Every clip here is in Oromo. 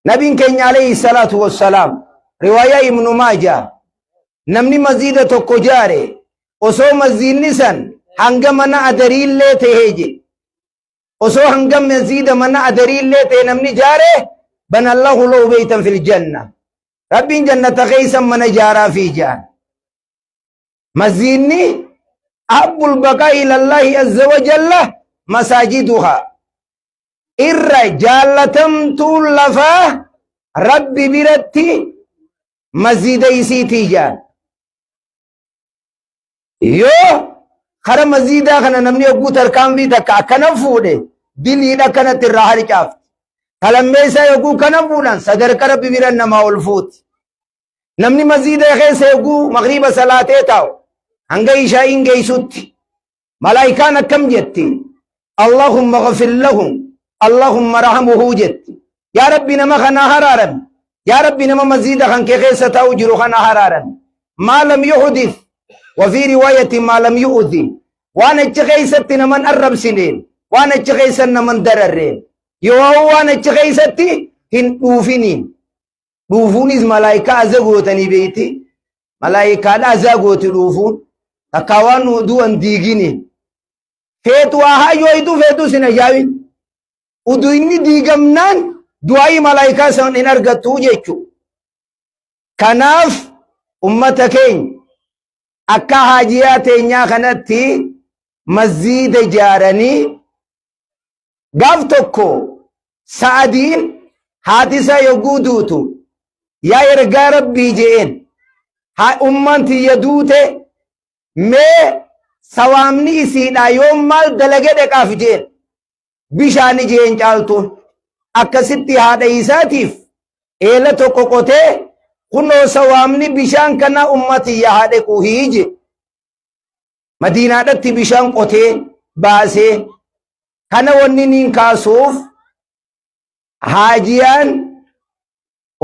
Nabiin keenya alayhi salaatu wassalaam riwaayaa Ibnu Maajaa namni masjiida tokko jaare osoo masjiidni san hanga mana adariillee tahee je osoo hanga masjiida mana adariillee ta'e namni jaare banallahu lahu beeytan fil janna rabbiin jannata keessa mana jaaraa fi jaan masjiidni ahabbul baqaa ilallaahi azza wa jalla masaajiduhaa irra jaallatamtuun lafaa rabbi biratti masjiida isiitii jaan yoo kara masjiidaa kana namni yogguu tarkaanfii takka akkana fuudhe diliidha akkanatti irraa harcaafti talammeessaa yogguu kana fuudhan sadarka rabbi bira namaa ol fuuti namni masjiida keessa yogguu magriiba salaatee taa'u hanga ishaa'iin geessutti Malaayikaan akkam jetti? Allahumma ghafir lahum, Allahumma rahamuhu jetti. Yaa Rabbi nama kana haraarami. Yaa Rabbi nama masjiida kan kee keessa taa'u jiru kana haraarami. Maa lam yuhdith wa fi riwaayatin maa lam yu'dhi. Waan achi keessatti naman arrabsineen, waan achi keessa naman dararreen, yoo waan achi keessatti hin dhuufiniin. Dhuufuunis malaayikaa aza gootanii beeyti. Malaayikaadha azaa gooti dhuufuun. Takkaa waan nu du'an diigini. Feetu waa hayyooytu feetu sin ajaa'ibin. Udu inni diigamnaan du'aayii malaayikaa san hin argattu jechuudha. Kanaaf ummata keenya akka haajiyaa teenyaa kanatti masjiida ijaaranii Gaaf tokko Sa'adiin haati isaa yogguu duutu yaa ergaa rabbii je'een haa ummaan tiyya duute mee sawaamni isiidhaa yoon maal dalage dhaqaaf je'een bishaani je'een caaltuun akkasitti haadha isaatiif eela tokko qotee kunoo sawaamni bishaan kana umma tiyya haa dhaquu hiije Madiinaadhatti bishaan qotee baasee kana wanni niin kaasuuf haajiyaan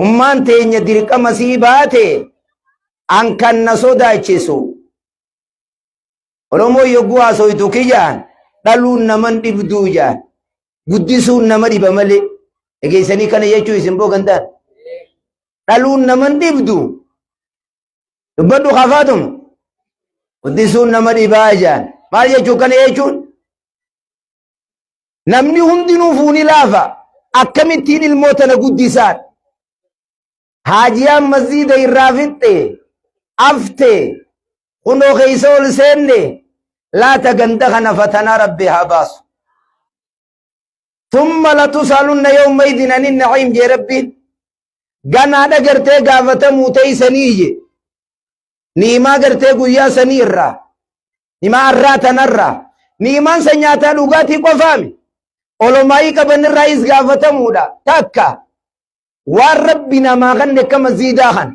ummaan teenya dirqama sii baate an kan na sodaachisu Oromoo yogguu haasoytu kiyyaan dhaluun naman dhibduu jaan guddisuun nama dhiba malee dhageessanii kana jechuu isin boogantaan dhaluun naman dhibdu Dubbadhu kafaatum. Guddisuun nama dhibaa jaan. Maal jechuu kana jechuun? Namni hundinuu fuuni laafa. Akkamittiin ilmoo tana guddisaan? Haajiyaan masjiida irraa fixxe, afte, kunoo keessa ol seenne, laata ganda kana fatanaa rabbi haa baasu. Tumma latusalunna yawma idin anin na'iim jee rabbiin. Ganaadha gartee gaafatamuu teeysanii je. Ni'imaa gartee guyyaa sanii irraa. Ni'imaa arraa tanarraa. Ni'imaan san nyaataa dhugaatii qofaami. Olomaayii qaban irraayis gaafatamuudha. Takka waan rabbi namaa kanne akka masjiidaa kana.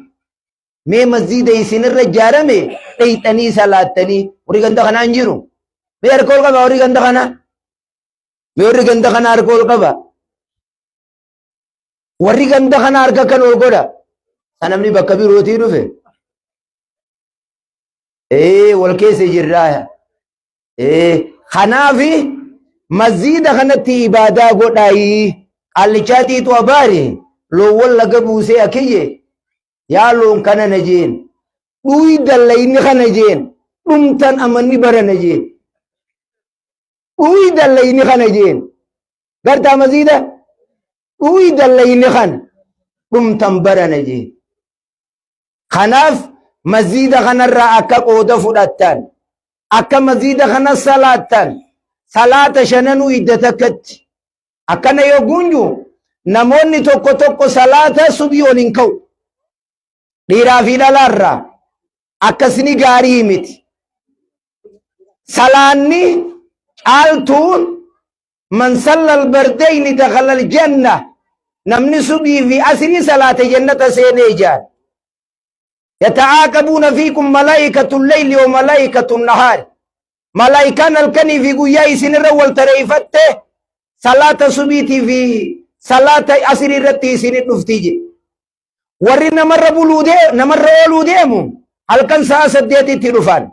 Mee masjiida isinirra ijaarame dheyxanii salaattanii warri ganda kanaa hin jiru. Mee harka ol qaba warri ganda kanaa. Mee warri ganda kanaa harka ol qaba. Warri ganda kana harka kan ol godha. Sa namni bakka birootii dhufe. Ee wal keessa jirraa. Ee kanaafi masjiida kanatti ibaadaa godhaayii qaallichaatiitu abaari loowwan laga buusee akiyye yaa loon kana na jeen dhuyi dallayni kana jeen dhumtan amanni bara na jeen dhuyi dallayni kana jeen gartaa masjiida dhuyi dallayni kana dhumtan barana jee kanaaf masjiida kanarraa akka qooda fudhattan akka masjiida kana salaattan salaata shananuu idda takkatti akkana yoo gunju namoonni tokko tokko salaata subii ol hin ka'u dhiiraa fi dhalaarraa akkasni gaarii miti salaanni caaltuun Man salla albardayni dakhala aljanna. Namni subii fi asrii salaate jannata seenee jaan. Yata'aaqabuuna fiikum malaa'ikatu leyli wa malaa'ikatu nahaari. Malaa'ikaan halkanii fi guyyaa isinirra wal tareeffatte salaata subiitii fi salaata asrii irratti isinit dhufti jedhe. Warri namarra buluu namarra ooluu deemu halkan sa'a 8tti dhufan.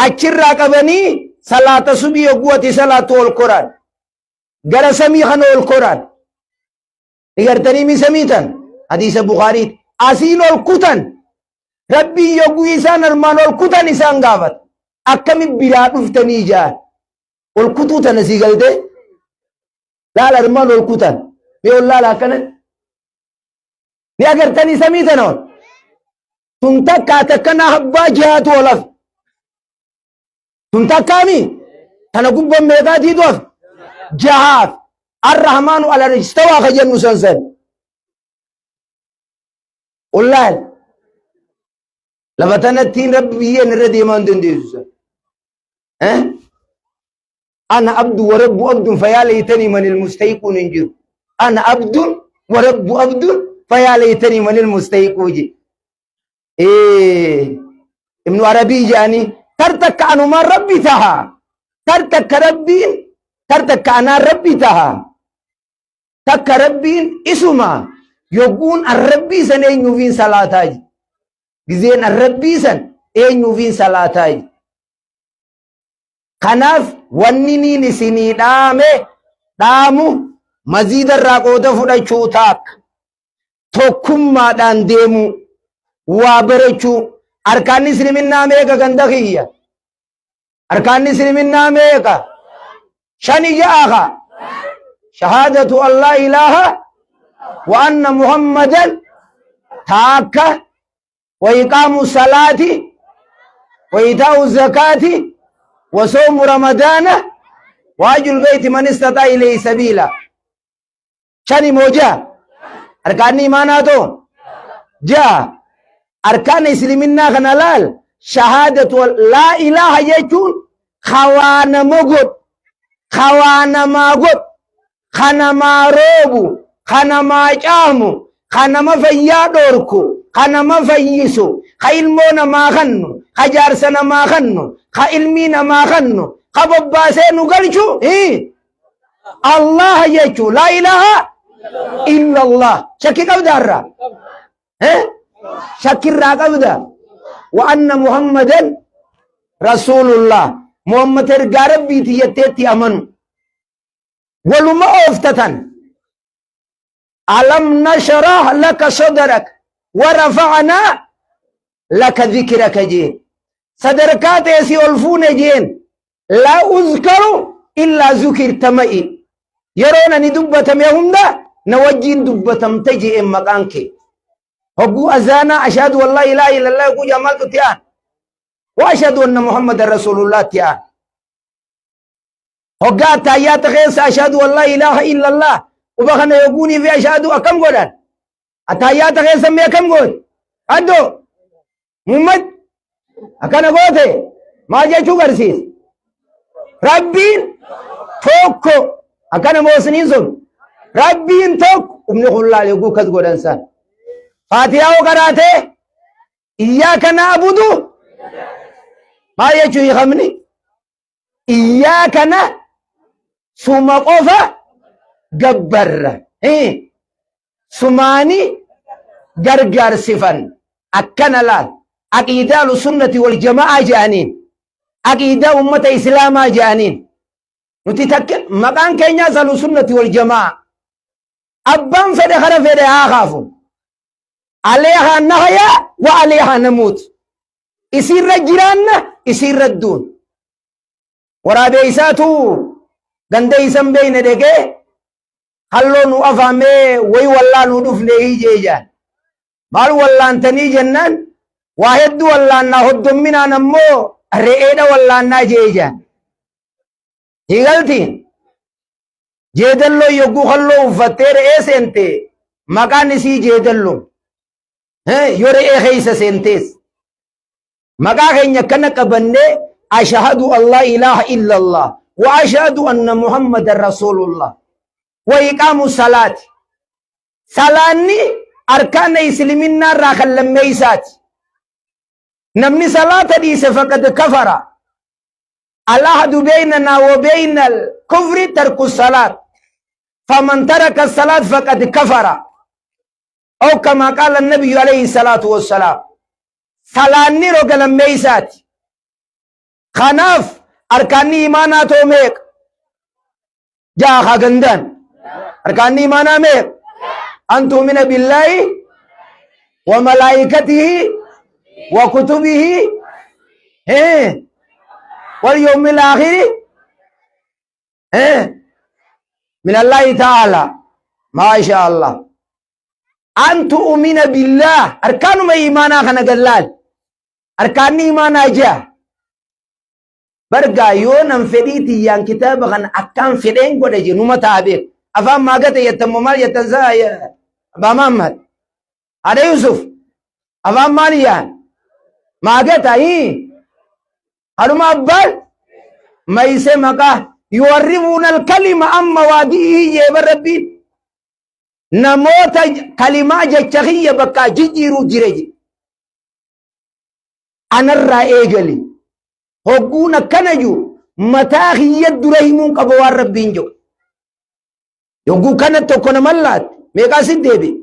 Achirraa qabanii salaata subii yogguu ati salaattu ol koraan. Gara samii kana ol koraan. Ni gartanii mi samiitan hadiisa Bukhaariiti. Asiin ol kutan Rabbiin yogguu isaan armaan ol kutan isaan gaafata. Akkami biraa dhuftanii jaan. Ol kutuu tana sii galtee laala armaan ol kutan. Mee ol laala akkana. Ni agartanii samii tana ol. Tun takkaa takkana abbaa jahaatu ol hafe. Tun takkaami tana gubban meeqaatiitu hafe? Jahaaf. Arrahmaanu alal istawaa ka jennu san san. Wallahi lafa tanattiin rabbi biyyeen irra deemaa hin dandeessu san. Eh? Ana abdu wa rabbu abdun fayaa laytanii manil mustahiquun hin jiru. Ana abdun wa rabbu abdun fayaa laytanii manil mustahiquu je. Ibnu Arabii jedhanii tar takka anumaan rabbi taha. Tar takka rabbiin tar takka anaan rabbi taha. Takka rabbiin isuma yogguun an rabbii san eenyuufiin salaataa je. Gizeen an rabbii san eenyuufiin salaataa je. Kanaaf wanni niin isinii dhaame dhaamu maziida irraa qooda fudhachuu taakka. Tokkummaadhaan deemuu waa barachuu arkaanni isliminnaa meeqa ganda kiyya? Arkaanni isliminnaa meeqa? Shani ja'a kaa. Shahaadatu an laa ilaaha wa anna muhammadan taakka wa iqaamu salaati wa itaa'u zakaati wa soomu ramadaana wa hajjul beeyti man istaxaa ilayhi sabiila. Shani moo ja'a? Arkaanni imaanaa too? Ja'a. Arkaana isliminnaa kana laal shahaadatu laa ilaaha jechuun kawaa nama godhu, kawaa namaa godhu, ka namaa roobu, ka namaa caamu, ka nama fayyaa dhoorku, ka nama fayyisu, ka ilmoo namaa kannu, ka jaarsa namaa kannu, ka ilmii namaa kannu, ka bobbaasee nu galchu. Allah jechuu laa ilaaha illa Allah. Shakki qabda irraa? Eh? Shakki irraa qabda? Wa anna Muhammadan Rasuulullah. Muhammad ergaa Rabbiiti jetteetti amanu. Waluma ooftatan. Alam nashrah laka sadrak wa rafa'naa laka dhikraka jeen. Sadarkaa ta'e si ol fuune jeen. Laa uzkaru illaa zukirta ma'i. Yeroon ani dubbatame hunda na wajjiin dubbatamte je'een maqaan kee. Hogguu azaanaa ashaadu wallaa ilaaha illallah hogguu jaa maaltu itti aana? Wa ashhadu anna Muhammadan rasuulullah itti aana. Hoggaa attaayyaata keessa ashaadu wallaa ilaaha illallah quba kana yogguunii fi ashaadu akkam godhan? Attaayyaata keessa mee akkam goote? Addoo Muhammad akkana goote maal jechuu garsiisa? Rabbiin tokko akkana moosniin sun Rabbiin tokko humni kun laal yogguu akkas godhan san. Faatihaa hoo qaraatee iyyaaka na'budu maal jechuu hiikamni? Iyyaaka na suma qofa gabbarra. Sumaani gargaarsifan akkana laal. Aqiidaa ahlusunnati wal jama'aa jedhaniin. Aqiidaa ummata islaamaa jedhaniin. Nuti takka maqaan keenyaas ahlusunnati wal jama'aa. Abbaan fedhe kara fedhe haa kaafu. Aleehaa nahayaa wa aleehaa namuut. Isiirra jiraanna isiirra duun. Waraabeeysaatu ganda isan beeyne dheqee halloo nu afaamee wayi wallaa nu dhufne hiijee jaan. Maal wallaantanii jennaan waa hedduu wallaannaa hoddomminaan ammoo re'eedha wallaannaa jee jaan. Hiigalti jeedalloo yogguu halloo uffattee re'ee seente maqaan isii jeedalloo. Yoo re'ee keessa seentees maqaa keenya akkana qabannee ashhadu an laa ilaaha illallah wa ashhadu anna muhammadan rasuulullah wa iqaamu salaati. Salaanni arkaana isliminnaa irraa kan lammeeysaati. Namni salaata dhiise faqad kafara. Al-ahdu beynanaa wa beyna al-kufri tarku salaat. Faman taraka salaat faqad kafara. Aw kamaa qaala nabiyyu alayhi salaatu wassalaam. Salaanni roga lammeeysaati. Kanaaf arkaanni imaanaa too meeqa? Ja'a haa gandaan. Arkaanni imaanaa meeqa? An tu'mina billaahi wa malaa'ikatihi wa kutubihi wal yawmil aakhiri min Allaahi ta'ala. Maasha Allah. An tu'mina billaah arkaanuma iimaanaa kana gallaal. Arkaanni iimaanaa ja'a. Bargaa yoo nan fedhii tiyyaan kitaaba kana akkaan fedheen godhe je numa ta'a beek. Afaan maagate jettan moo maal jettan saa Abbaa Mahammad. Haadha Yusuf. Afaan maal yaan? Maagata hii. Hadhuma abbaan mayse maqaa yuwarrifuuna alkalima amma waadi'ii jeeba rabbiin. Namoota kalimaa jecha kiyya bakkaa jijjiiruu jire je. Anarraa eegali. Hogguun akkana jiru mataa kiyya dura himuun qaba waan rabbiin jedhu. Yogguu kana tokko nama laatte meeqaa si deebi'e?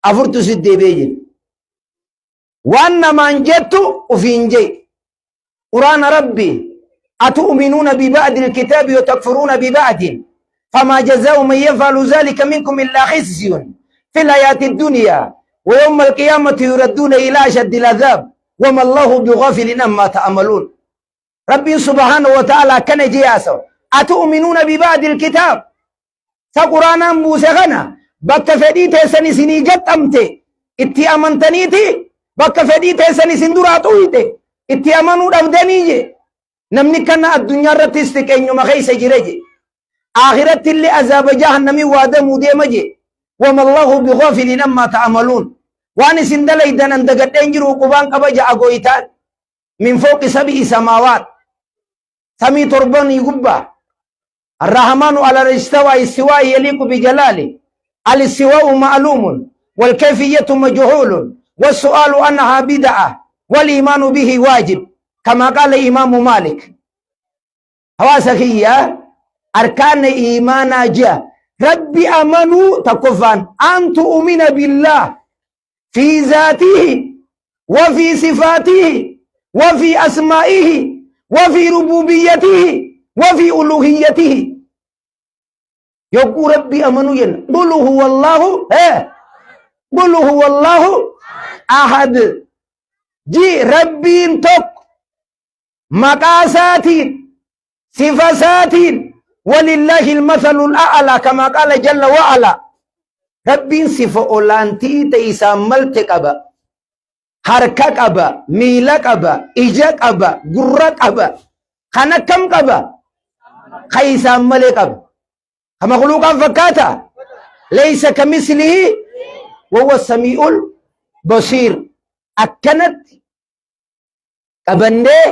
Afurtu si deebi'ee jira. Waan namaan jettu ofiin jee. Quraana rabbi atu'minuuna biba'dil kitaabi wa takfuruuna biba'din famaa jazaa'u man yaf'alu zaalika minkum illaa khizyun fil hayaati dunyaa wa yawma alqiyaamati yuradduuna ilaa ashaddil azaab wama Allahu bighafilin ammaa ta'amaluun. Rabbiin subhaanahu wa ta'ala akkana jee haasawa. Atu'minuuna biba'dil kitaab Sa Quraanaan buuse kana bakka fedhii teessan isinii gaxxamte itti amantaniiti bakka fedhii teessan isin duraa xuyxe itti amanuu dhabdanii je. Namni kana addunyaa irrattis xiqqeenyuma keessa jira je. Akhiratti illee azaaba jahannamii waadamuu deema je. Wama Allahu bighafilin amma ta'amaluun. Waan isin dalaydan an dagadheen jiru qubaan qaba ja'a goytaan. Min fawqi sab'i samaawaat. Samii torbanii gubbaa. الرحمن على العرش استوى استواء يليق بجلاله الاستواء معلوم والكيفية مجهول والسؤال عنها بدعة والإيمان به واجب كما قال الإمام مالك هواسكية أركان إيمان جاء ربي أمنوا تكفان أن تؤمن بالله في ذاته وفي صفاته وفي أسمائه وفي ربوبيته وفي ألوهيته يقول ربي أمنوا ين قل هو الله ها قل هو الله أحد جي ربي تك مقاساتين صفاساتين ولله المثل الأعلى كما قال جل وعلا ربين صفة أولانتي تيسا ملت قبا harka qaba miila qaba ija qaba gurra qaba kan akkam qaba ka isaan malee qaba ka makluuqaan fakkaata laysa kamislihi wahuwa samii'ul basiir akkanatti qabannee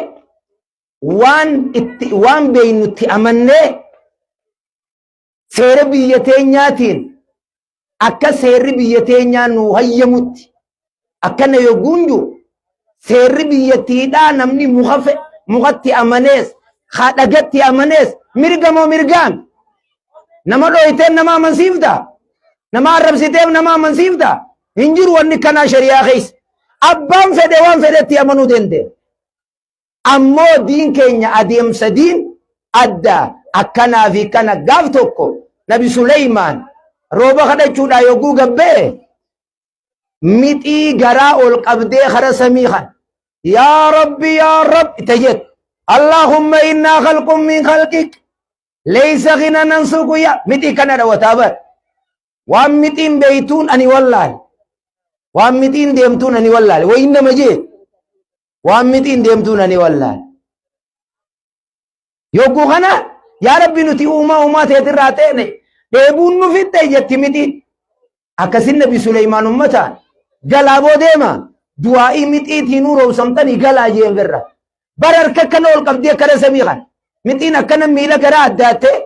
waan itti waan beeynutti amannee seera biyya teenyaatiin akka seerri biyya teenyaa nuu hayyamutti akkana yogguun jiru seerri biyyattiidhaa namni muka mukatti amanees haa dhagatti amanees mirga moo mirgaan nama dhooyteen nama amansiifta nama arrabsiteef nama amansiifta hin jiru wanni kanaa shari'aa keessa abbaan fedhe waan fedhetti amanuu danda'e Ammoo diin keenya adeemsa diin adda akkanaa fi kana gaaf tokko Nabi Suleymaan rooba kadhachuudhaa yogguu gabbee mixii garaa ol qabdee kara samii kan yaa rabbi yaa rabbi itti jettu Allahumma innaa khalqun min khalqik laysa ghinan ansuku ya mixii kana dhawataa bar waan mixiin beeytuun ani wallaale waan mixiin deemtuun ani wallaale wayin nama jee Waan mixiin deemtuun ani wallaale. Yogguu kana yaa Rabbi nuti uumaa uumaa teetirraa teene dheebuun nu fixxe jetti mixiin. Akkasin Nabi Suleymaan ummataan galaa boo deema du'aa'ii mixiitiin nuu roobsamtanii galaa jeen firra. Bara harka akkana ol qabdii akkana samii kana. Mixiin akkana miila gara addaattee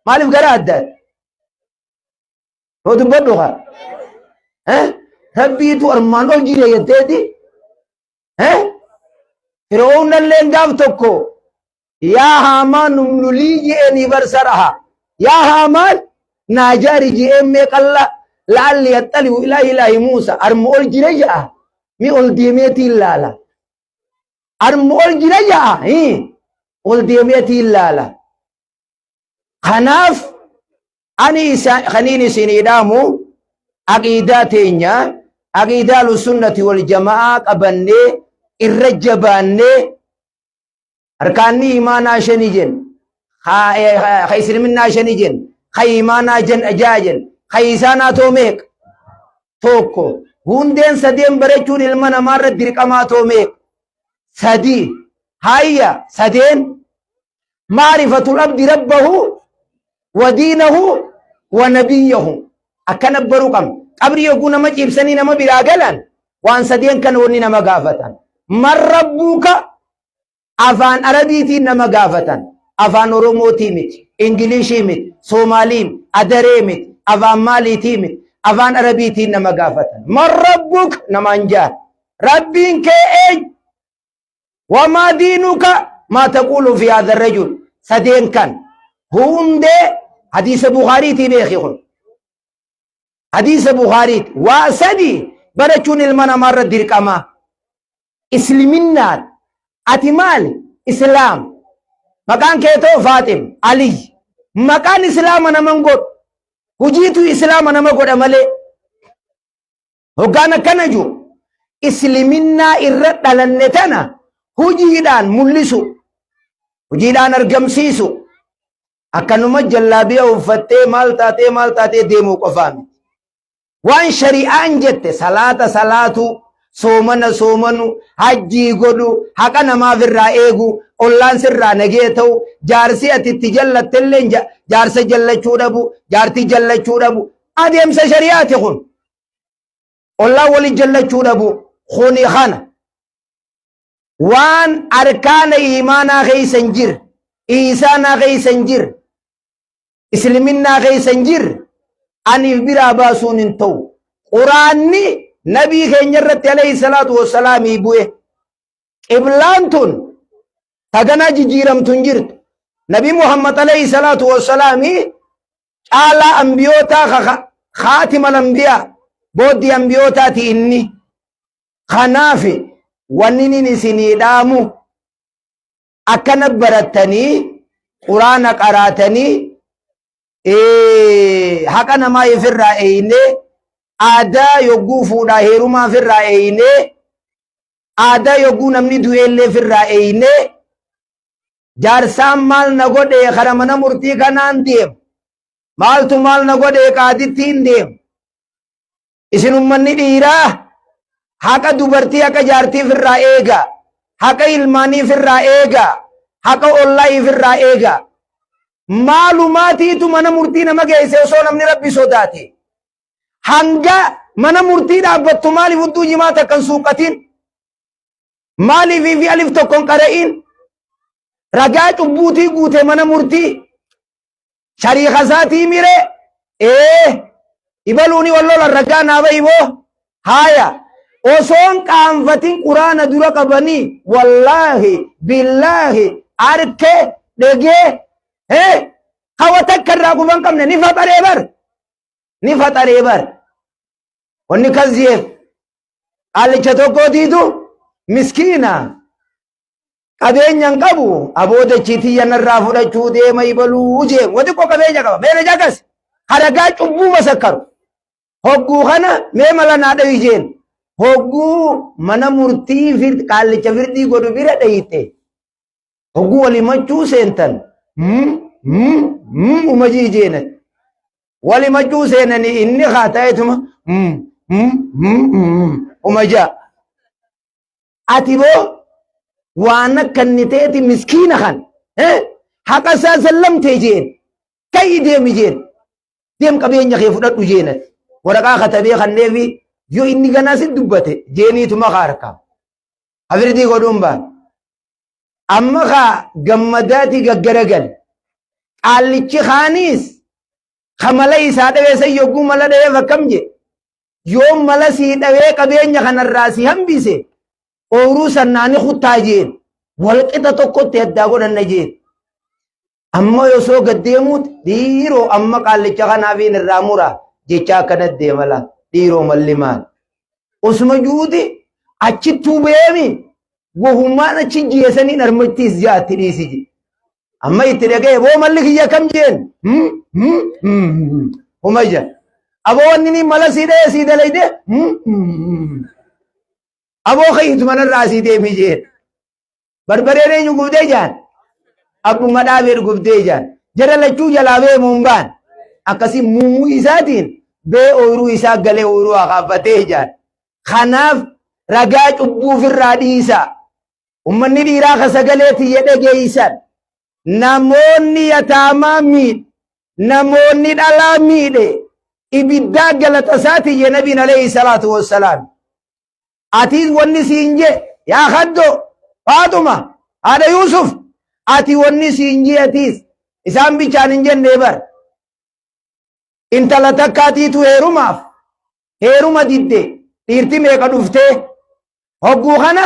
maaliif gara addaatte? Hoo dubbadhu kaa. Rabbiitu armaan ol jire jetteeti. Fir'oownalleen gaaf tokko yaa haamaan numnulii je'eenii barsaraha. Yaa haamaan naajaari je'een mee qalla la'alli yaxxali'u ilaa ilaahi Muusa arma ol jira ja'a mi ol deemeetiin laala. Arma ol jira ja'a ol deemeetiin laala. Kanaaf ani isa kaniin isinii dhaamu Aqiidaa teenya aqiidaa ahlusunnati wal jama'aa qabannee irra jabaannee, arkaanni imaanaa shani jenna, ka isliminnaa shani jenna, ka imaanaa ja'a jenna, ka isaanaa too meeqa? Tokko. Hundeen sadeen barachuun ilma namaarra dirqamaa too meeqa? Sadii. Hayya, sadeen maarifatul abdi rabbahu wa diinahu wa nabiyyahu akkana baruu qabna. Qabrii yogguu nama ciibsanii nama biraa galan, waan sadeen kana wanni nama gaafatan. Man rabbuuka afaan Arabiitiin nama gaafatan, afaan Oromootii miti, Ingilishii miti, Soomaalii miti, Adaree miti, afaan maaliitii miti, afaan Arabiitiin nama gaafatan. Man rabbuka namaan jaan, rabbiin kee eenyu? Wamaa diinuka? Maa taquulu fi haadha rajul? Sadeen kan hundee hadiisa Bukaariitii beeki. Kun hadiisa Bukaariiti. Waa sadi barachuun ilma namaarra dirqama. Isliminnaan ati maali? Islaam. Maqaan keetoo Faaxim Aliy, maqaan islaama naman godhu, hujiitu islaama nama godha malee. Hoggaan akkana jiru, isliminnaa irra dhalanne tana hujiidhaan mul'isu, hujiidhaan argamsiisu. Akkanuma jallaabiya uffattee maal taatee maal taatee deemuu qofaa miti. Waan shari'aan jette, salaata salaatu, soomana soomanu, hajjii godhu, haqa namaaf irraa eegu, ollaan sirraa nagee ta'u, jaarsi ati itti jallattellee jaarsa jallachuu dhabu, jaartii jallachuu dhabu, adeemsa shari'aati kun. Ollaan wali jallachuu dhabu kuni kana. Waan arkaana imaanaa keessa hin jirre, iisaanaa keessa hin jirre, isliminnaa keessa hin jirre aniif biraa baasuun hin ta'u. Quraanni nabii keenya irratti alayhi salaatu wassalaamii bu'e. Qiblaan tun taganaa jijjiiramtu hin jirtu. Nabii Muhammad alayhi salaatu wassalaamii caalaa ambiyootaa, khaatimal ambiyaa, booddee ambiyootaati inni. Kanaaf wanni inni isinii dhaamu, akkana barattanii quraana qaraatanii, haqa namaa ifirraa eeynee, aadaa yogguu fuudhaa heerumaa ifirraa eeynee, aadaa yogguu namni du'eellee ifirraa eeynee, jaarsaan maal na godhe kara mana murtii kanaan deemu, maaltu maal na godhe qaadittiin deemu. Isin ummanni dhiiraa haqa dubartii, haqa jaartii ifirraa eega, haqa ilmaanii ifirraa eega, haqa ollaa ifirraa eega. Maalumaatiitu mana murtii nama geesse? Osoo namni rabbi sodaate, hanga mana murtii dhaabbattu maaliif hudduu jimaa takkan suuqatiin? Maaliif fi alif tokkon qara'in? Ragaa cubbuutii guute mana murtii. Shariika isaatii mire ee ibaluuni wal lolan, ragaa naa bahi boo. Haaya, osoon qaanfatin quraana dura qabanii, wallaahi billaahi arke dhegee hawa takka irraa kufan qabne, ni faxaree bar, ni faxaree bar. Wanni kazziyeef qaalicha tokkootiitu miskiina qabeenya hin qabu. Abooda tiyya narraa fudhachuu deema ibaluu jee, wa xiqqoo qabeenya qaba. Meena jakas haragaa cubbuu masakkaru hogguu kana mee mala naa dhawi jeen. Hogguu mana murtii qaallicha firdii godhu bira dhayite, hogguu walimachuu seentan, umajii jeenat walimachuu seenanii, inni haa ta'etuma umajaa. Ati boo waan akka inni ta'eeti miskiina kan haqa isaa sallamtee jeen, ka'i deemi jeen, deem qabeenya kee fudhadhu jeenati. Waraqaa katabee kanneefi yoo inni ganaa si dubbate jeeniituma kaa harkaa hafirdii godhuun baan. Amma kaa gammadaati gaggaragal. Qaallichi kaaniis ka mala isaa dhawee san yogguu mala dhaweef akkam jee, yoo mala sii dhawee qabeenya kanarraa si hambise, ooyiruu sannaani kuttaa jeen, walqixa tokkotti addaa godhanna jeen. Amma osoo gad deemuut, dhiiroo amma qaallicha kanaafiin irraa mura jecha akkana deemala. Dhiiroo malli maal? Osuma juuti achittuu beemi wahumaan achi jeesaniin armattiis jaatti dhiisi je. Amma itti dhaga'e, boo malli kiyya kam jeen? Huma jaa. Aboo wanni ni mala sii dha'ee sii dalayde. Aboo ka'iitu manarraa sii deemi jeen. Barbareen eenyu gubdee jaan? Abbuma dhaabee gubdee jaan. Jara lachuu jalaa bee muun baan. Akkasii muumuu isaatiin bee ooyiruu isaa galee ooyiruu akaaffatee jaan. Kanaaf ragaa cubbuu ofirraa dhiisaa. Ummanni dhiiraa ka sagalee tiyya dhageeysan. Namoonni yataamaa miidhe, namoonni dhalaa miidhe, ibiddaa galata isaati nabiin alayhi salaatu wassalaam. Atiis wanni siin jee yaa Khaddo Faaxuma haadha Yuusuf ati wanni siin jee atiis isaan bichaan hin jennee bar. Intala takkaatiitu heerumaaf heeruma didde dhiirti meeqa dhuftee hogguu kana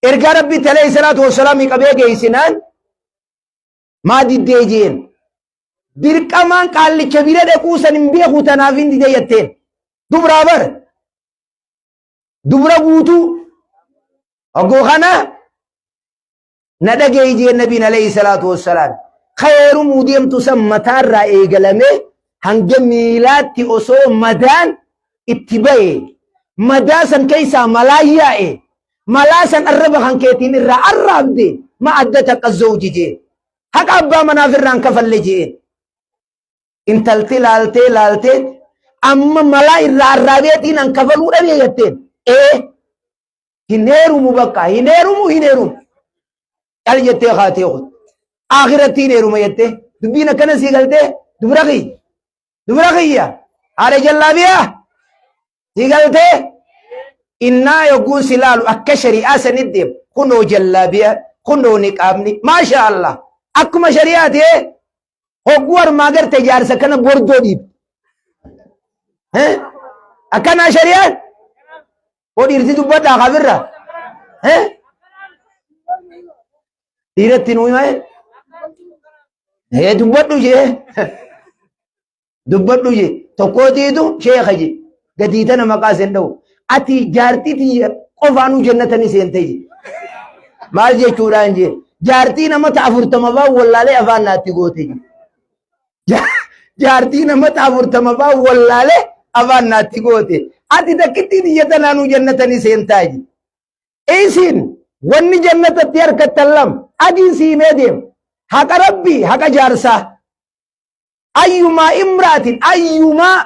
ergaa rabbitti alayhi salaatu wassalaam qabee geessinaan maa diddee jeen dirqamaan qaallicha bira dhaquu san hin beeku tanaaf hin didee jetteen dubraa bar dubra guutuu hogguu kana na dhageeyi jeen nabiin alayhi salaatu wassalaam ka heerumuu deemtu san mataarraa eegalamee hanga miilaatti osoo madaan itti ba'e madaa san keessaa malaa yaa'e malaa san arraba kan keetiin irraa arraabde ma adda takka zawji jeen haqa abbaa manaaf irraan kafalle jeen intalti laaltee laaltee amma malaa irraa arraabeetiin an kafaluu dhabee jetteen ee hin heerumu bakka hin heerumu hin heerumu cal jettee kaatee kun akhiratti hin heeruma jettee dubbiin akkana sii galtee dubra kiyya dubra kiyya haadha jallaabiyaa sii galtee innaa yogguun si laalu akka shari'aa sanit deemu kunoo jallaabiyaa kunoo niqaabni maasha Allah akkuma shari'aa ta'ee hogguu armaa garte jaarsa kana bordoo dhiibde akkanaa shari'aan hoo dhiirti dubbadhaa kabirra dhiiratti nuu himee dubbadhu jee dubbadhu jee tokkootiitu sheeka jee gadii tana maqaa seen dha'u ati jaartii tiyya qofaanuu jannatanii seentee jee maal jechuudhaan jee jaartii nama ta 40 faa wallaalee afaan naatti goote jee jaartii nama ta 40 faa wallaalee afaan naatti goote ati takkittii tiyya tanaanuu jannatanii seentaa jee isin wanni jannatatti harkattan lama adiin siimee deema haqa rabbii haqa jaarsaa ayyumaa imraatin ayyumaa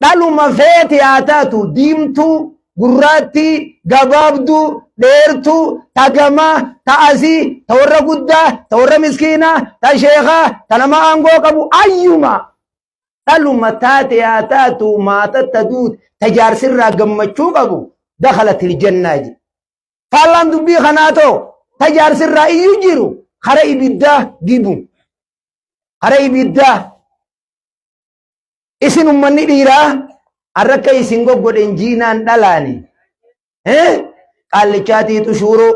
dhaluma feete haa taatu diimtuu gurraattii gabaabduu dheertuu ta gamaa ta asii ta warra guddaa ta warra miskiinaa ta sheekaa ta nama aangoo qabu ayyumaa dhaluma taate haa taatu maatatta duute ta jaarsirraa gammachuu qabu dakhalatil jannaa jedhe. Faallaan dubbii kanaa too ta jaarsirraa iyyuu jiru kara ibiddaa gibu. Kara ibiddaa isin ummanni dhiiraa har'a isin goggodhen jiinaan dhalaani. Qaallichaatiitu shuuroo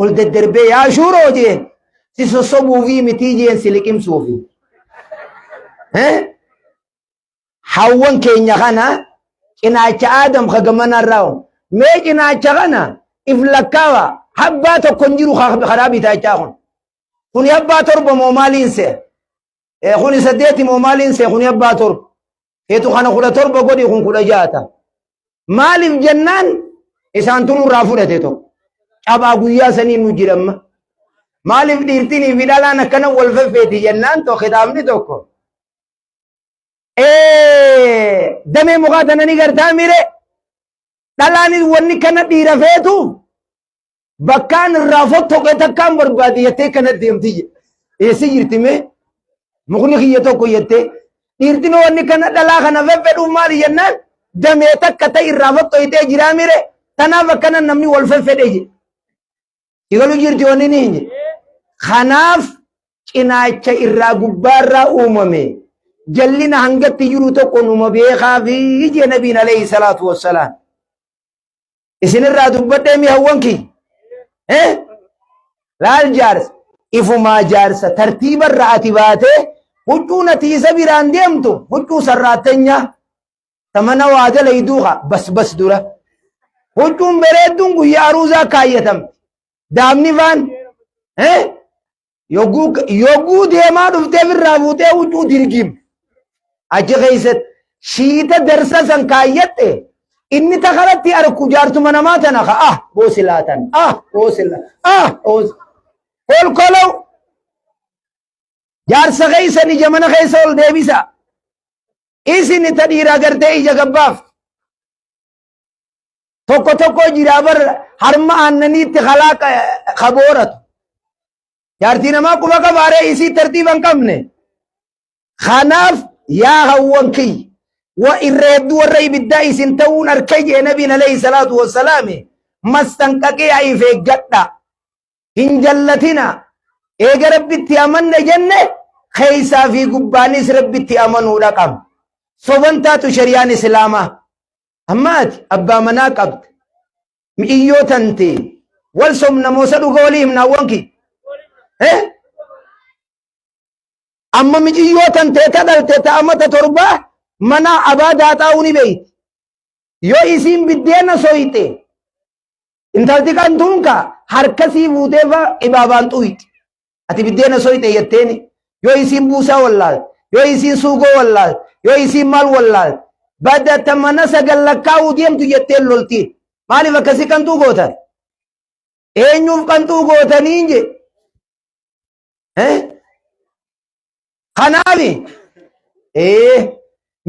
ol daddarbee yaa shuuroo jeen si sossobuufii mitii jeen si liqimsuufi. Hawwan keenya kana cinaacha Aadam ka gamanarraa mee cinaacha kana if lakkaawa habbaa tokko hin jiru karaa bitaachaa kun. Kuni abbaa torba moo maaliin see? Kuni saddeeti moo maaliin see? Kuni abbaa torba. Keetu kana 17 godhi kun 16 ta'a. Maaliif jennaan isaan tun irraa fudhate tokko. Cabaa guyyaa sanii nu jiramma. Maaliif dhiirtinii fi dhalaan akkana wal feffeeti jennaan tokko kitaabni tokko. Damee mukaa tana ni gartaa mire. Dhalaanis wanni kana dhiira feetu bakkaan irraa fottoqe takkaan barbaade jettee kana deemti jedhe. Eessa jirti mee? Mukni kiyya tokko jettee. Dhiirtiin wanni kana dhalaa kana feffedhuuf maali jennaan damee takka ta'e irraa fottoqitee jiraa mire tanaaf akkana namni wal feffedhe jedhe. Igalu jirti wanni ni hin jedhe. Kanaaf cinaacha irraa gubbaarraa uumame jallina hangatti jiru tokko numa beekaa fi jee nabiin alayhi salaatu wassalaam. Isinirraa dubbadhee mi hawwan kiyya? Eh? Laal jaarsa ifumaa jaarsa tartiibarra ati baatee huccuu nati isa biraan deemtu huccuu sarraattenyaa ta mana waa dalayduu haa bas bas dura. Huccuun bareedduun guyyaa aruuzaa kaayyatamti. Daamni faan eh? Yogguu deemaa dhuftee firraa fuutee huccuu dirgiim. Achi keessatti shiita darsa san kaayyatte inni takaratti arku jaartuma namaa tana ka ah boosilaatan ah boosila ah boos kolkolow jaarsa keessan ija mana keessa ol deebisa isin ta dhiiraa gartee ija gabbaaf tokko tokko jiraa bar harma aannaniitti kalaaqa kabooratu jaartii namaa quba qabaaree isii tartiiba hin qabne. Kanaaf yaa hawwan kiyya wa irra hedduu warra ibiddaa isin ta'uun arkee jee nabiin alayhi salaatu wassalaami mastanqaqee if eeggadha hin jallatina eega rabbitti amanne jenne keessaa fi gubbaanis rabbitti amanuudha qabna soban taatu shari'aan islaamaa amma ati abbaa manaa qabda mi'iyyoo tante wal somna moosa dhuga walii himna hawwan kiyya eh Amma miciyyoo tan teeta dhalte ta amata torbaa mana abaa daaxaa'uu ni beeyti. Yoo isiin biddeena soyxe intalti qantuun ka harka sii fuutee fa ibaabaan xuyxi. Ati biddeena soyxe jetteeni. Yoo isiin buusaa wallaalte, yoo isiin suugoo wallaalte, yoo isiin maal wallaalte, badata mana sagal lakkaa'uu deemtu jetteen loltiin. Maaliif akkasii qanxuu gootan? Eenyuuf qanxuu gootaniin jedhe. Eh? Kanaafi ee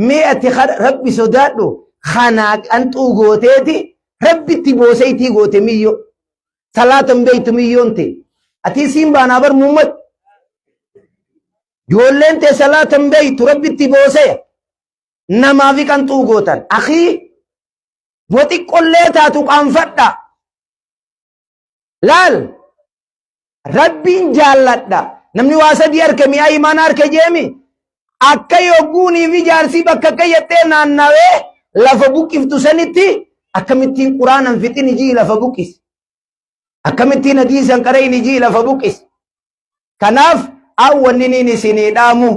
mee ati rabbi sodaadhu kanaa qanxuu gooteeti rabbitti booseytii goote miyyo salaata hin beektu miyyoon tee ati siin baanaa bar muummat ijoolleen tee salaata hin beektu rabbitti booseya namaafi qanxuu gootan akii boxiqqollee taatu qaanfadha laal Rabbiin jaalladha. Namni waa sadii arke mi'aa imaana arke jeemi. Akka yogguunii fi jaarsii bakka akka jettee naannawee lafa buqqiftu sanitti akkamittiin quraanan fixin ijii lafa buqqis. Akkamittiin hadiisan qarayin ijii lafa buqqis. Kanaaf awwanni niin isinii dhaamu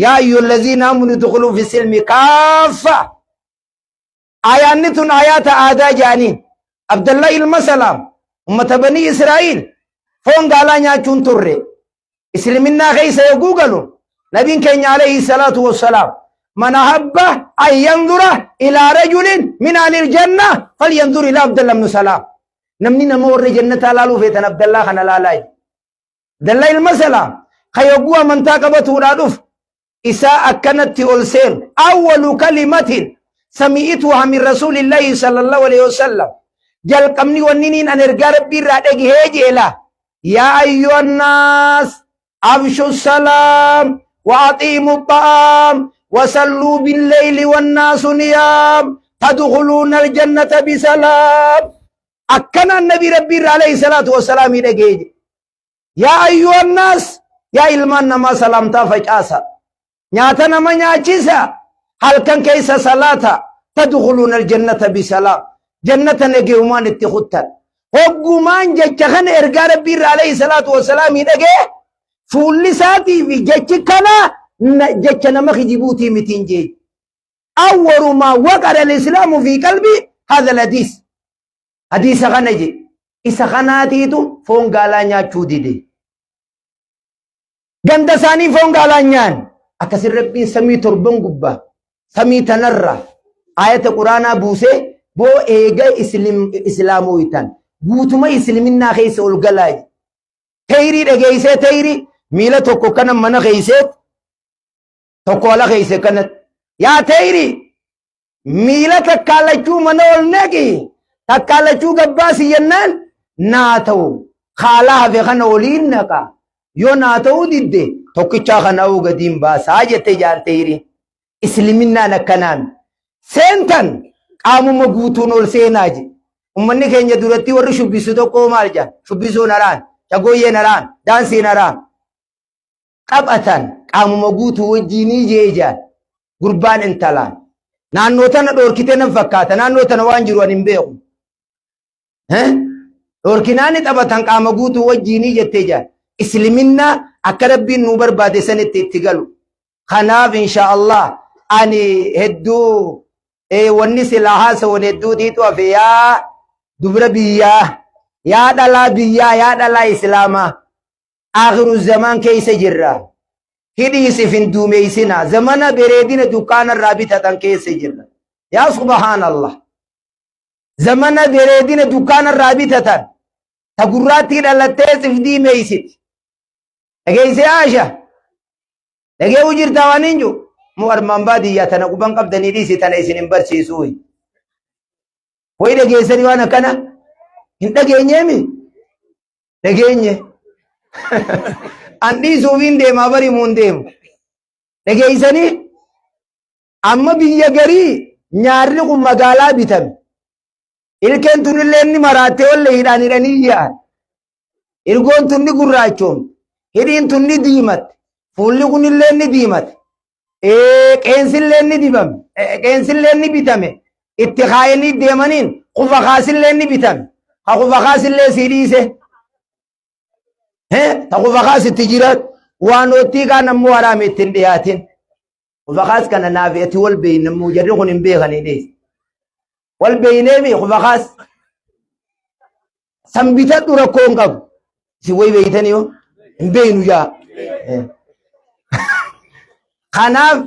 yaa ayyuhallaziina aamanu dukhuluu fi silmi kaaffa. Ayaanni tun ayaata aadaa jedhaniin. Abdallah ilma Salaam ummata banii Israa'iil foon gaalaa nyaachuun turre. Isliminnaa keessa yogguu galu nabiin keenya alayhi salaatu wassalaam man ahabba an yanzura ilaa rajulin min ahlil janna falyanzur ilaa Abdallah ibn Salaam. Namni nama warra jannataa laaluu feetan Abdallaa kana laalaa jedhe. Abdallah ilma Salaam ka yogguu amantaa qabatuudhaa dhufu isaa akkanatti ol seenu awwalu kalimatin sami'ituha min rasuulillahi sallallahu alaihi wasallam jalqabni wanni niin an ergaa rabbii irraa dhagihee jeela yaa ayyuhan naas afshu salaam wa axiimu xa'aam wasalluu billeyli wannaasu niyaam tadkhuluuna aljannata bisalaam akkanaan nabii rabbii irraa alayhi salaatu wassalaamii dhagahee jedhe Yaa ayyuhan naas yaa ilmaan namaa salaamtaa facaasa. Nyaata nama nyaachisa. Halkan keessa salaata. Tadkhuluuna aljannata bisalaam. Jannata nageeyumaan itti kuttan. Hoggumaan jecha kana ergaa rabbii irraa alayhi salaatu wassalaamii dhagee fuulli isaatii fi jechi kana jecha nama kijibuutii mitiin jee. Awwalu maa waqara al-islaamu fi qalbii hadha al-hadiis. Hadiisa kana je isa kanaatiitu foon gaalaa nyaachuu dide. Ganda isaanii foon gaalaa nyaan akkasin rabbiin samii torban gubbaa samii tanarra ayata quraanaa buusee boo eega islaamoytan guutuma isliminnaa keessa ol galaa je. Teyrii dhageessee teyrii miila tokko kana mana keessee tokko ala keessa kanatti yaa teyrii miila takkaa lachuu mana ol naqi takkaa lachuu gabbaasi jennaan naa ta'u kaalaa hafe kana oliin naqa yoo naa ta'uu didde tokkichaa kana uu gadiin baasaa jette jaante hiri isliminnaan akkanaan seentan qaamuma guutuun ol seenaa je ummanni keenya duratti warri shubbisu tokko maal jaa shubbisuun haraan shagooyyeen haraan daansiin haraan qaphatan qaamuma guutuu wajjiinii jee jaan gurbaan intalaan naannoo tana dhoorkite nan fakkaata naannoo tana waan jiru ani hin beeku dhoorkinaani taphatan qaama guutuu wajjiinii jettee jaan isliminnaa akka rabbiin nuu barbaade sanitti itti galu kanaaf insha Allah ani hedduu wanni silaa haasawan hedduutiitu hafe yaa dubra biyyaa yaa dhalaa biyyaa yaa dhalaa islaamaa Aakhiru zamaan keessa jirra. Hidhiis if hin duumeysinaa. Zamana bereedina dukkaana irraa bitatan keessa jirra. Yaa subhaanallah. Zamana bereedina dukkaana irraa bitatan ta gurraattii dhalattees if diimeysiti. Dhageessee Aasha. Dhagee'uu jirtaa waan hin jiru. Mu armaan baadiyyaa tana quban qabdanii dhiisi tana isin hin barsiisuu. Wayi dhageessanii waan akkana hin dhageenyeemi. Dhageenye. An dhiisuuf hin deemaa bari muun deemu. Dhageessanii amma biyya garii nyaarri kun magaalaa bitame. Ilkeen tunillee inni maraattee walle hidhaan hidhanii yaa'an. Irgoon tun ni gurraachoomte. Hidhiin tun ni diimatte. Fuulli kunillee ni diimate. Qeensillee ni dibame. Qeensillee ni bitame. Itti kaayanii deemaniin kufa kaasillee ni bitame. Ha kufa kaasillee sii dhiise. Ta kufa kaas itti jiraatu. Waan ottii kaan ammoo haraami itti hin dhiyaatin. Kufa kaas kana naaf ati wal beeyna immoo jarri kun hin beekanii dhiise. Wal beeyneemi kufa kaas. San bitadhu rakkoo hin qabu. Isin wayi beeytanii hoo? Hin beeynu jaa. Kanaaf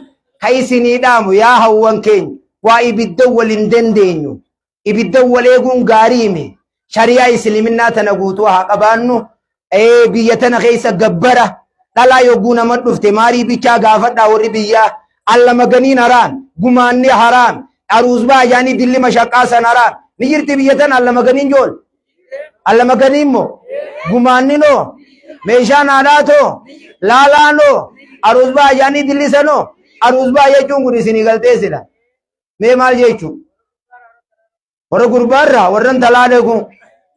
ka isinii dhaamu yaa hawwan keenya waa ibidda wal hin dandeenyu. Ibidda wal eeguun gaariimi. Shari'aa isliminnaa tana guutuu haa qabaannu. Biyya tana keessa gabbara dhalaa yogguu nama dhufte maarii bichaa gaafadhaa warri biyyaa. Alla maganiin haraam, gumaanni haraam, aruuzbaa ajaanii dilli mashaqqaa san haraam. Ni jirti biyya tana alla maganiin jool. Alla maganiin moo gumaanni noo meeshaan haadhaa too laalaa noo aruuzbaa ajaanii dilli sanoo aruuzbaa jechuun kun isinii galtee sila. Mee maal jechuu? Warra gurbaarraa warra intalaa dhaqu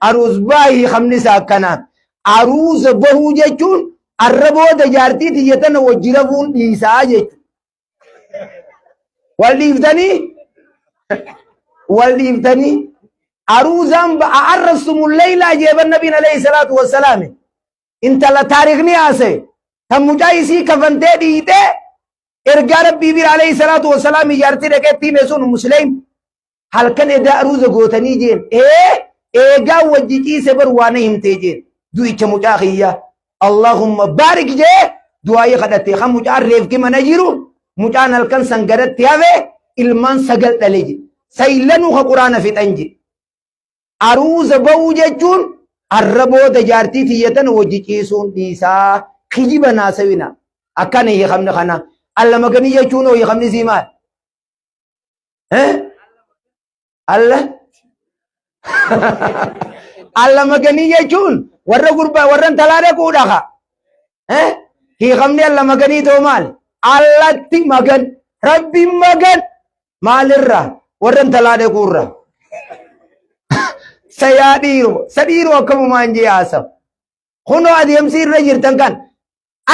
aruuz baahii hamni isaa akkanaa. Aruuza bahuu jechuun arra booda jaartii tiyya tana wajji rafuun dhiisaa jechuudha. Wal dhiiftanii wal dhiiftanii aruuzaan ba'a arrasumu leeylaa jeeban nabiin alayhi salaatu wassalaami. Intala taarikhni haasa'e tan mucaa isii kafantee dhiitee ergaa rabbii bira alayhi salaatu wassalaami jaartii dhaqeetti hime sun musliim. Halkan edaa aruuza gootanii jeen ee eegaa wajji ciise bar waa na himtee jeen du'icha mucaa kiyyaa Allahumma baarik jee du'aayii kadhatte kan mucaan reefki mana jiru mucaan halkan san garatti hafe ilmaan sagal dhale je saylanuu ka quraana fixan je aruuza ba'uu jechuun arra booda jaartii tiyyatan wajji ciisuun dhiisaa kijiba naasawina akkana hiikamni kana allamaganii jechuun hoo hiikamni sii maal Eh? Alla? Alla maganii jechuun warra gurbaa warra intalaa dhaquudha ka. Eh? Hiikamni alla maganii ta'u maal? Allatti magan. Rabbiin magan. Maalirra? Warra intalaa dhaquurra. Sayaa dhiiroo. Sa dhiiroo akkamumaan jee haasawu. Kunoo adeemsi irra jirtan kan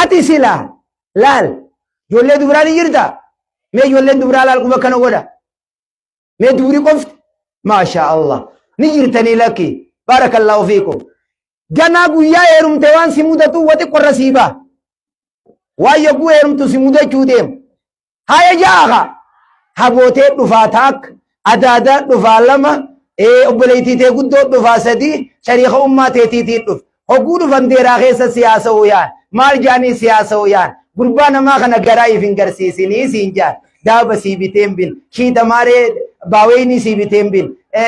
ati silaa laal ijoollee dubaraa ni jirta mee ijoolleen dubaraa laal quba kana godha mee dubri qofti maashaa Allah ni jirtanii lakki baarakallaahu fiikum ganaa guyyaa heerumte waan si mudatu wati qorra sii ba'a waan yogguu heerumtu si mudachuu deema Haya jaaha habootee dhufaa taak adaadaa dhufaa lama obboleettii tee guddoo dhufaa sadii shariika ummaa teetiitii dhuf hogguu dhufan deeraa keessa siyaasa'uu yaan maal jaanii siyaasa'uu yaan gurbaa namaa kana garaa if hin garsiisinii siin jaan daaba sii bitee hin bin shiita maaree baaweynii sii bitee hin bin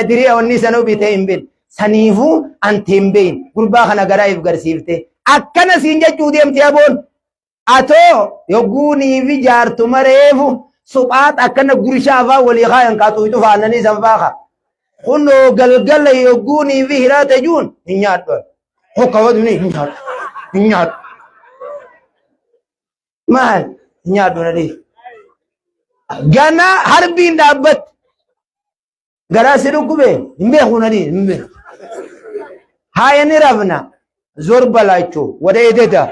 dirii onni sanuu bitee hin bin saniifuu ante hin beyin gurbaa kana garaa if garsiifte akkana siin jechuu deemti aboon Atoo yogguunii fi jaartuma reefu suphaat akkana gurshaa afaan walii kaayan kaa xuyxufa aannanii san faa kaa. Kunoo galgala yogguunii fi hiraata juun hin nyaadhu. Hokka waduni hin nyaadhu. Hin nyaadhu. Maal hin nyaadhu na dhiisi. Ganaa harbiin dhaabbatte. Garaa si dhukkube hin beeku na dhiisi hin beeku. Haaya ni rafna. Zor balaachuu wada ededa.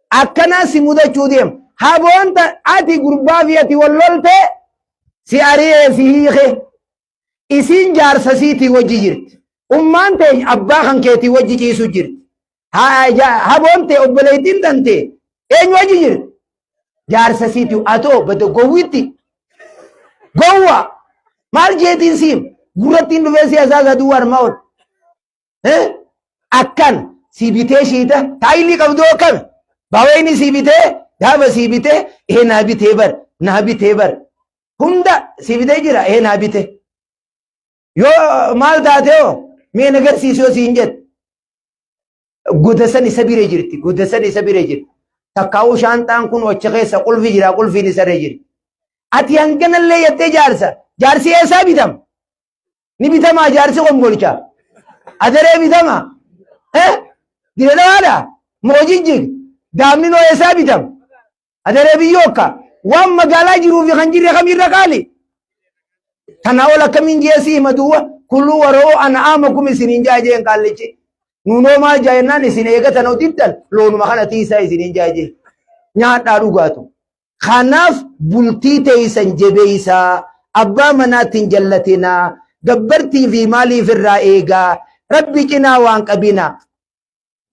Akkanaa si mudachuu deema. Haboonta ati gurbaa fi ati wal lolte si ari'ee si hiike. Isiin jaarsa siitii wajji jirti. Ummaan tee abbaa kan keetii wajji ciisu jirti. Haboon tee obboleettiin tantee eenyu wajji jirti? Jaarsa siitii atoo bada gowwitti. Gowwa maal jeetiin siim gurrattiin dhufee si asaasa duwwaa armaa ol. Akkan si bitee shiita taayilii qabdoo akkami? Baawayni sii bitee, daaba sii bitee, ee naa bitee bar, naa bitee bar. Hunda sii bitee jira, ee naa bite. Yoo maal taatee hoo mee na garsiisi yoo siin jette. Goda san isa bira jirti, goda san isa bira jirti. Takkaa'uu shaanxaan kun achi keessa qulfi jira, qulfiin isa irra jirti. Ati hanganallee jettee jaarsa, jaarsi eessaa bitama? Ni bitamaa jaarsi Kombolcha? Adaree bitama? Eh? Diredhawaadha? Moo Jijjig? Daamni noo eessaa bitama? Adaree biyyoo akka? Waan magaalaa jiruu fi kan jirre kamirra qaali? Tanaa ol akkamiin jee si hima duwwa kuluu waroo an'aamakum isiniin jaa jeen qaallichi. Nuunoo maal jaa jennaan isin eega tana diddan loonuma kana tiisaa isiniin jaa jee. Nyaadhaa dhugaatu. Kanaaf bultii teeysan jebeeysaa, abbaa manaatti hin jallatinaa, gabbartii fi maaliif irraa eegaa, Rabbi cinaa waan qabina.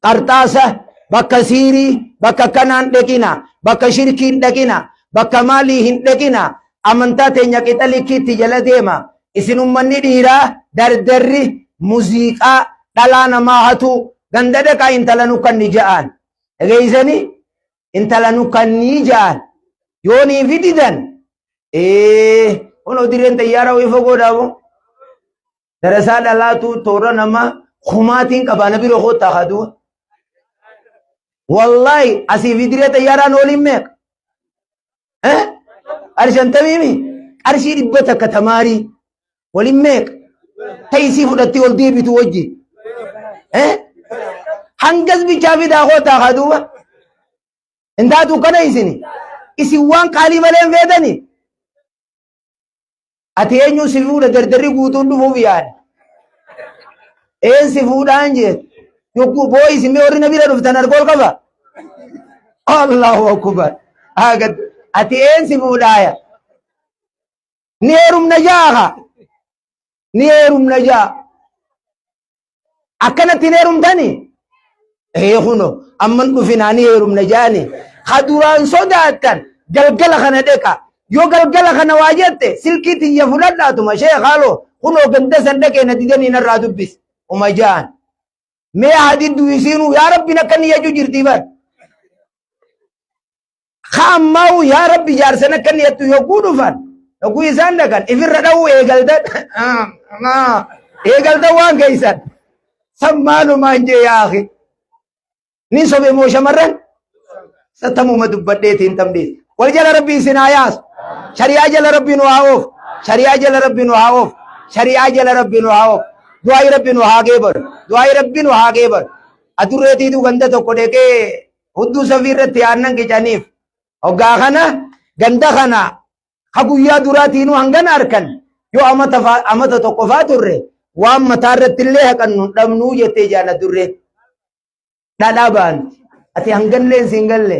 Qarxaasa, bakka siirii, bakka kanaan dhaqina, bakka shirkii hin dhaqina, bakka maalii hin dhaqina, amantaa teenya qixa likkiitti jala deema. Isin ummanni dhiiraa dardarri, muziiqaa, dhalaa namaa hatuu, ganda dhaqaa intala nu kanni ja'aan. Dhageeysanii? Intala nu kannii ja'an yoo nii fididan ee kunoo dirreen xayyaara wayii fagoodhaa moo darasaa dhalaatu toora nama kumaatiin qabaa na bira koottaa haa du'a. Wallaahi asii fi dirree xayyaaraan ooliin meeqa? Eh? Qarshii shantamii qarshii 100 tamaarii waliin meeqa? Ta'isii fudhattee ol deebitu wajji. Eh? Hangas bichaa fidaa kootaa haa duuba. Hin taatu kana isini. Isin waan qaalii malee hin feetani. Ati eenyuun si fuudha dardarri guutuun dhufuuf yaada. Een si fuudhaan jee. Yogguu boo isin mee warri na bira dhuftan alkool qaba. Allahu akbar. Ati een si fuudhaaya. Ni heerumna jaaha. Ni heerumna jaa. Akkanatti hin heerumtani? Ee kuno amman dhufinaa ni heerumna jaani. Ka duraan sodaattan galgala kana dheqa. Yoo galgala kana waa jette silkii tiyya fudhadhaatuma sheekh haaloo kunoo ganda san dhaqee na didanii narraa dubbis. Uma jaan. Mee haa diddu isiinuu yaa rabbiin akka niyyachuu jirtii bar. Ka ammaa'u yaa rabbi jaarsan akka niyattu yogguu dhufan yogguu isaan dhaqan ifirra dha'uu eegaltan eegaltan waan keeysan san maalumaan jee yaa akhi ni sobe moo shamarran sattamuma dubbadheetiin tamdhiis wal jala rabbi isin haa yaasu shari'aa jala rabbi nu haa oofu shari'aa jala rabbi nu haa oofu shari'aa jala rabbi nu haa oofu du'aayi rabbi nu haa geebaru du'aayi rabbi nu haa geebaru adurreetiitu ganda tokko dheqee Hudduu safii irratti aannan qicaniif. Hoggaa kana ganda kana ka guyyaa duraatiinuu hangana arkan yoo amata amata tokko faa turre waan mataa irratti illee haqannu hin dhabnuu jettee jaala durreen. Dhadhaa baanti. Ati hangallee siin galle.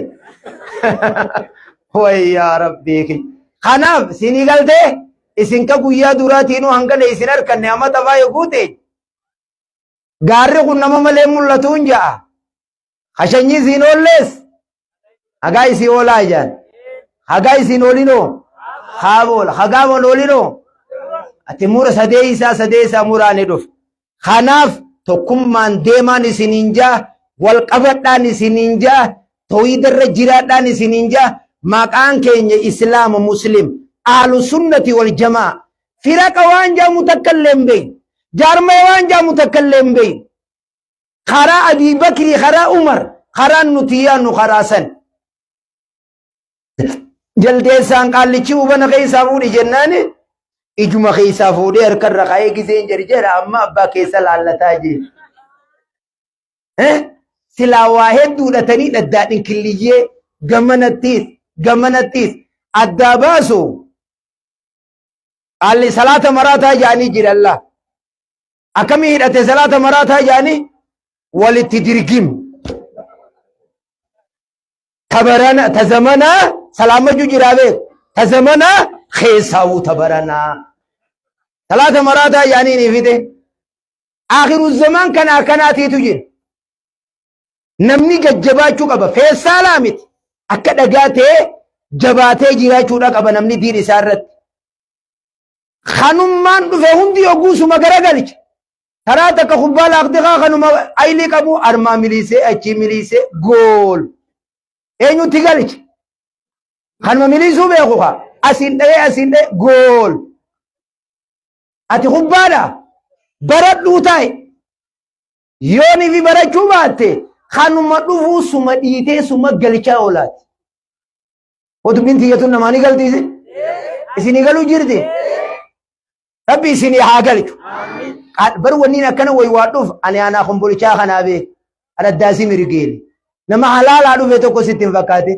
Wayyaa rabbii kiyya. Kanaaf siinii galtee isin ka guyyaa duraatiinuu hangana isin arkanne amata faa yogguu ta'e gaarri kun nama malee mul'atuun ja'a. Hashanyii isiin oollees hagaa isii oolaa ijaan. Hagaa isiin oolinoo haa boola. Hagaa wal oolinoo ati mura sadee isaa sadee isaa muraa ni dhufa. Kanaaf tokkummaan deemaan isiniin jaa wal qabadhaan isiniin jaa tooyidarra jiraadhaan isiniin jaa maqaan keenya islaama muslim ahlu sunnati wal jamaa firaqa waan jaamu takka illee hin beeynu jaarmaya waan jaamu takka illee hin beeynu Karaa Abii Bakrii, karaa Umar, karaan nuti yaannu karaa san. Jaldeessaan qaallichi hubana keessaa fuudhi jennaani ijuma keessaa fuudhee harkarra kaa'ee giseen jarjara amma abbaa keessa laallataa jee. Silaa waa hedduudhatanii dhaddaadhin killiyyee gamanattiis gamanattiis addaa baasu qaalli salaata maraataa jaanii jiralla. Akkamii hidhate salaata maraataa jaanii walitti dirgim. Tabarana ta zamanaa salaamachuu jiraa beeku. Ta zamanaa keessaawuu tabaranaa. Salaata maraataa jaanii ni fide. Akhiru zamaan kana akkanaatiitu jira. Namni gajjabaachuu qaba. Feessaalaa miti. Akka dhagaa ta'ee jabaatee jiraachuudha qaba namni diin isaa irratti. Kanummaan dhufe hundi yogguu garagalcha. Karaa takka kubbaa laaqdiqaa kanuma aylii qabu armaa miliisee achii miliisee gool. Eenyutti galche? Kanuma miliisuu beeku kaa. Asiin dha'ee asiin dha'ee gool. Ati kubbaadha. Baradhuu taa'i. Yoon ifi barachuu baatte kanuma dhufuu suma dhiitee suma galchaa oolaati. Hoo dubbiin tiyya tun namaa ni galti isin? Isinii galuu jirti? Rabbi isinii haa galchu. Bar wanniin akkana waywaadhuuf ani aanaa kombolichaa kanaa beek. Araddaasii mirgeeli. Nama halaalaa dhufe tokko sitti hin fakkaate.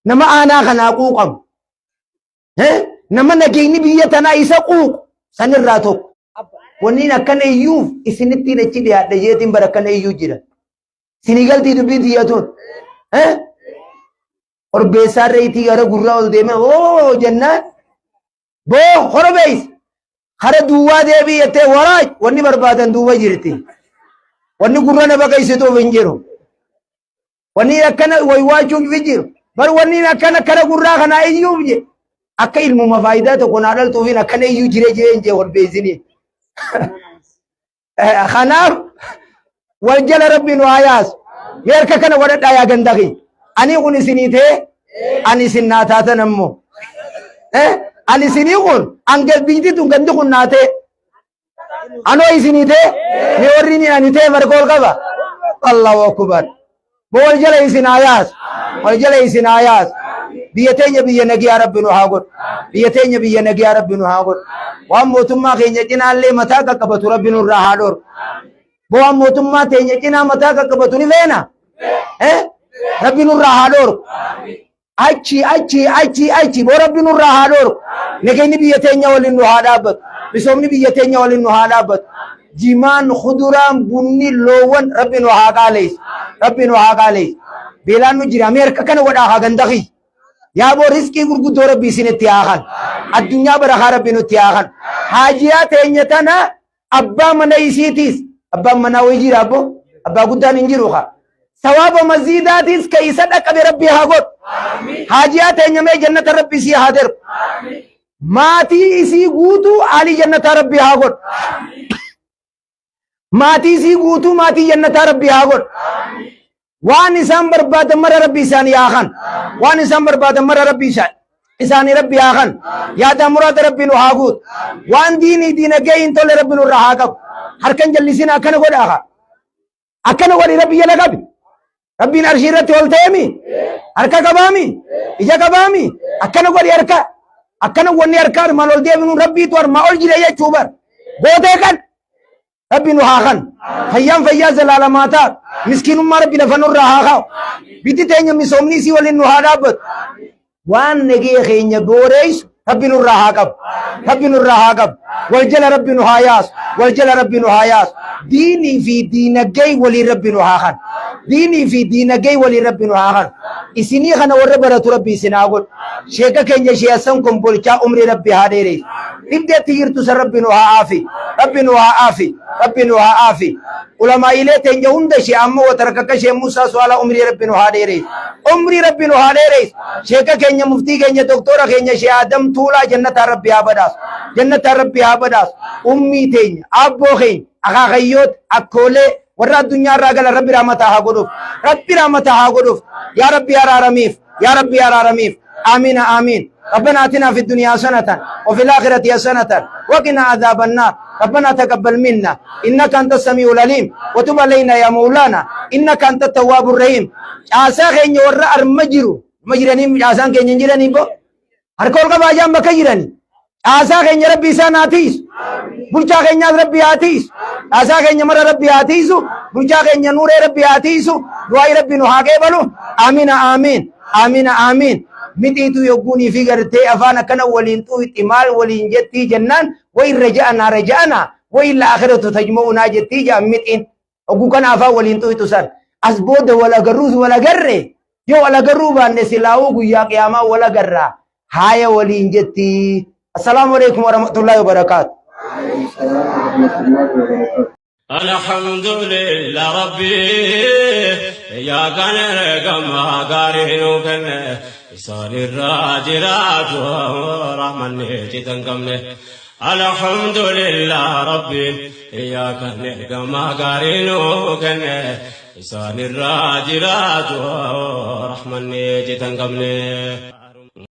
Nama aanaa kanaa quuqamu. Nama nageenyi biyya tanaa isa quuqu sanirraa tokko. Wanniin akkana iyyuuf isinittiin achi dhiyaadha jeetiin bara akkana iyyuu jira. Isinii galtii dubbiin tiyya tun. Korbeessaa reetii gara gurraa ol deemee oo jennaan boo korbees kara duwwaa deebii jettee waraaj wanni barbaadan duuba jirti. Wanni gurra na baqeessituuf hin jiru. Wanni akkana waywaachuuf hin jiru. Bar wanni akkana kara gurraa kanaa iyyuuf je. Akka ilmuma faayidaa tokko naa dhaltuufin akkana iyyuu jire jee hin jee korbeessinii. Kanaaf wal jala rabbi nu haa yaasu. Mee harka kana godhadhaa yaa ganda kiyya. Ani kun isinii ta'e ani isin naa taatan ammoo. Ani isinii kun an biyyi tun gandi kun naa ta'e. Anoo isinii ta'e mee warri ni ani ta'e marga ol qaba. Allahu akbar. Boo wal jala isin haa yaasu. Wal jala isin haa yaasu. Biyya teenya biyya nagiyaa rabbi nu haa godhu. Biyya teenya biyya nagiyaa rabbi nu haa godhu. Waan mootummaa keenya cinaallee mataa qaqqabatu rabbi nurraa haa dhorku. Boo waan mootummaa teenya cinaa mataa qaqqabatu ni feena. Eh? Rabbi nurraa haa dhorku. Achi achi achi achi boo rabbi nurraa haa dhoorku. Nageenyi biyya teenya waliin nu haa dhaabbatu. Misoomni biyya teenya waliin nu haa dhaabbatu. Jimaan, kuduraan, bunni, loowwan rabbi nu haa qaaleysu. Rabbi nu haa qaaleysu. Beelaan nu jira. Mee harka kana godhaa haa ganda kiyya. Yaa boo rizqii gurguddoo rabbi isinitti haa kan. Addunyaa barakaa rabbi nutti haa kan. Haajiyaa teenya tana Abbaa mana isiitiis abbaan manaa wayii jira abbo abbaa guddaan hin jiru kaa. Sawaaba maziidaatiis ka isa dhaqabe rabbi haa godhu. Haajiyaa teenya mee jannata rabbi isii haa darbu. Maatii isii guutuu aalii jannataa rabbi haa godhu. Maatii isii guutuu maatii jannataa rabbi haa godhu. Waan isaan barbaadan mara rabbi isaanii haa kan. Waan isaan barbaadan mara rabbi isaan isaanii rabbi haa kan. Yaada muraada rabbi nu haa guutu. Waan diinii diinagdee hin tolle rabbi nurra haa qabu. Harkan jallisin akkana godhaa haa. Akkana godhi rabbi jala qabi. Rabbiin arshii irratti ol ta'emi. Harka qabaami. Ija qabaami. Akkana godhi harka. Akkana wanni harka armaan ol deebinu rabbiitu armaa ol jira jechuu bar. Gootee kan. Rabbi nu haa kan. Fayyaan fayyaa zalaalamaa ta'a. Miskiinummaa Rabbi lafa nurraa haa kaa'u. Biyyi teenya misoomni isii waliin nu haa dhaabbatu. Waan nagee keenya booreessu Rabbi nurraa haa qabu. Rabbi nurraa haa qabu. Wal jala Rabbi nu haa yaasu. Wal jala Rabbi nu haa yaasu. Diinii fi diinagdee waliin Rabbi nu haa kan. Diinii fi diinagdee waliin Rabbi nu haa kan. Isinii kana warra baratu Rabbi isin haa godhu. Sheeka keenya Shee Hassan Kombolchaa umrii Rabbi haa dheereessu. Dhibdeetti jirtu san Rabbi nu haa aafi. Rabbi nu haa aafi. Rabbi nu haa aafi. Ulamaa'ilee teenya hunda ishee amma watarka ishee Musaa Su'aalaa umrii Rabbi nu haa dheereessu. Umrii Rabbi nu haa dheereessu. Sheeka keenya muftii keenya doktora keenya ishee Adam Tuulaa jannataa Rabbi haa badhaasu. Jannataa Rabbi haa badhaasu. Ummii teenya, abboo keenya, akaakayyoota, akkoolee warra addunyaa irraa galan Rabbi rahmataa haa godhuuf. Rabbi rahmataa haa godhuuf. Yaa Rabbi araaramiif. Yaa Rabbi araaramiif. آمين آمين ربنا آتنا في الدنيا حسنة وفي الآخرة حسنة وقنا عذاب النار ربنا تقبل منا إنك أنت السميع العليم وتب علينا يا مولانا إنك أنت التواب الرحيم caasaa keenya warra arma jiru ma jiranii caasaan keenya hin jiranii bo harka ol qabaa jaan bakka jiranii Caasaa keenya rabbi isaan haa tiisu. Bulchaa keenyaas rabbi haa tiisu. Caasaa keenya mara rabbi haa tiisu. Bulchaa keenya nuuree rabbi haa tiisu. Du'aayi rabbi nu haa qeebalu. Amina amiin. Amina amiin. Mixiitu yogguunii fi gartee afaan akkana waliin xuuxi maal waliin jettii jennaan wayi raja'anaa raja'anaa wayi laakhiratu tajma'unaa jettii jedhan mixiin. Oguu kana afaan waliin xuyxu san. As booda wal agarruus wal agarre. Yoo wal agarruu baanne silaa'uu guyyaa qiyaamaa wal agarra. Haaya waliin jetti. Assalaamu alaikum warahmatullaahi wabarakaatu. Alhamdulillah Rabbi yaa kan ergamaa gaarii nuu kenne isaan irraa jiraatu rahmanni citan qabne. Alhamdulillah Rabbiin iyyaaka ergamaa gaarii nuu kenne isaan irraa jiraatu rahmanni citan qabne.